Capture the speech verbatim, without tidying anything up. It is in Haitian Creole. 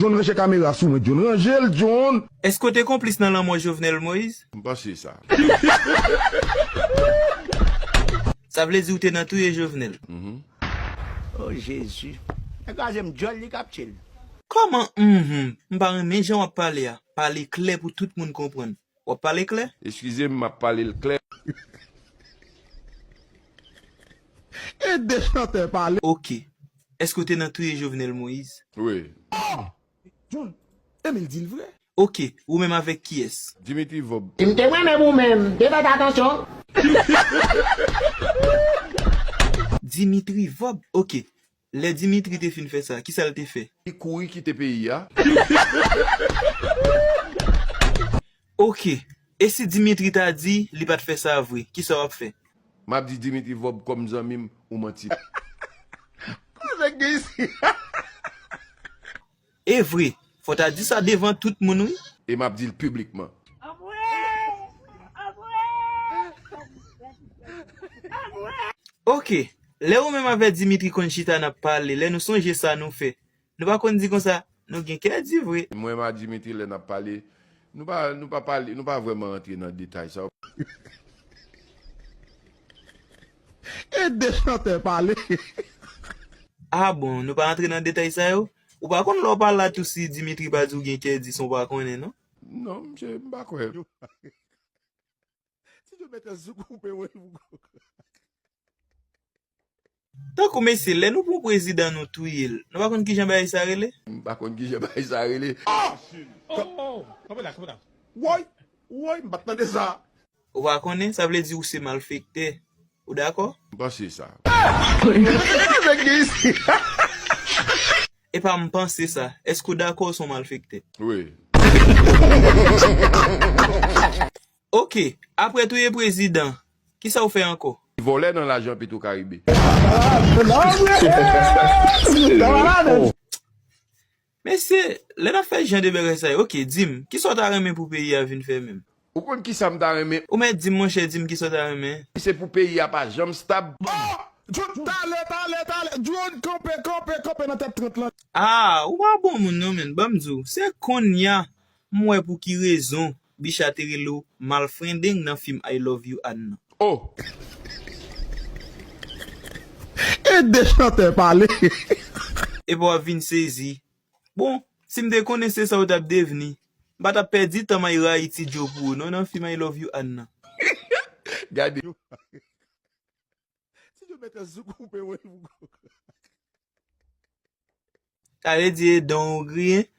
John, ranje kamera sou mwen, John. Ranje l, John! Èske w te konplis nan lanmò Jovenel Moïse? M panse sa. Sa vle di ou te nan touye Jovenel? Mhm. Oh, Jezi. Nèg kraze m djòl, li k ap tchil. Kòman, mhm? M pa renmen jan w ap pale a. Pale klè pou tout moun konprann. W ap pale klè? Eskize m, m ap pale l klè. Ede chantè pale. Oke. Èske w te nan touye Jovenel Moïse? Wi. Oh! John, Emil di l vre. Oke, ou menm avèk kiyès? Dimitri Vorbe. Si m te mwen menm ou menm, te fè atansyon. Dimitri Vorbe, oke. Lè Dimitri te fin fè sa, kisa l te fè? Li kouri kite peyi a. Oke. E si Dimitri ta di li pa t fè sa vre, kisa w ap fè? M ap di Dimitri Vorbe kòm zanmi m, ou manti. Koze k gen isi? E vre, fò w ta di sa devan tout moun, wi. E m ap di l piblikman. Oke, lè ou menm avè Dimitri konn chita n ap pale, lè nou sonje sa nou fè, nou pa konn di konsa, nou gen kè di vre. Mwen menm a Dimitri, lè n ap pale, nou pa, nou pa pale, nou pa vrèman rantre nan detay sa yo. Ede chantè pale. Ah bon, nou pa antre nan detay sa yo? Ou pa konn lè w pa la tou si Dimitri pa di w gen kè di san w pa konnen, non? Non, msye, m pa kwè. Si Dye mete sou koupe, wi. Tankou mesye, lè nou pran prezidan nou touye l, nou pa konn kijan bagay sa rele? M pa konn kijan bagay sa rele. Ah! Oh, oh, oh. Kanpe la, kanpe la. Woy, woy, m pa t tande sa. Ou pa konnen, sa vle di ou se malfektè. Ou dakò? M panse sa. Nèg isi. Epa m panse sa. Èske w dakò ou se yon malfektè? Wi. Oke, apre touye prezidan, kisa w fè ankò? Vòlè nan lajan Petro Caribe. Mesye, lè n ap fè jan de bagay sa yo, oke, di m, kisa w ta renmen pou peyi a vin fè menm? Ou konn kisa m ta renmen? Ou mèt di m, monchè, di m kisa w ta renmen. Se pou peyi a pa janm stab. Oh! John, talè, talè, talè. John, kanpe, kanpe, kanpe nan tèt trant lan. Ah, ou pa bon moun non, menn. Ban m di w, se konnya m wè pou ki rezon Bicha te rele w Malfrendeng nan fim I Love You Ann nan. Oh! Ede chantè pale. Epi w ap vin sezi. Bon, si m te konnen se sa w t ap devni, m pa t ap pèdi tan m al rayi Ti Djo pou ou non nan fim I Love You Ann nan. Gade. Ti Djo mete sou koupe, wi. Sa vle di e dan w griyen,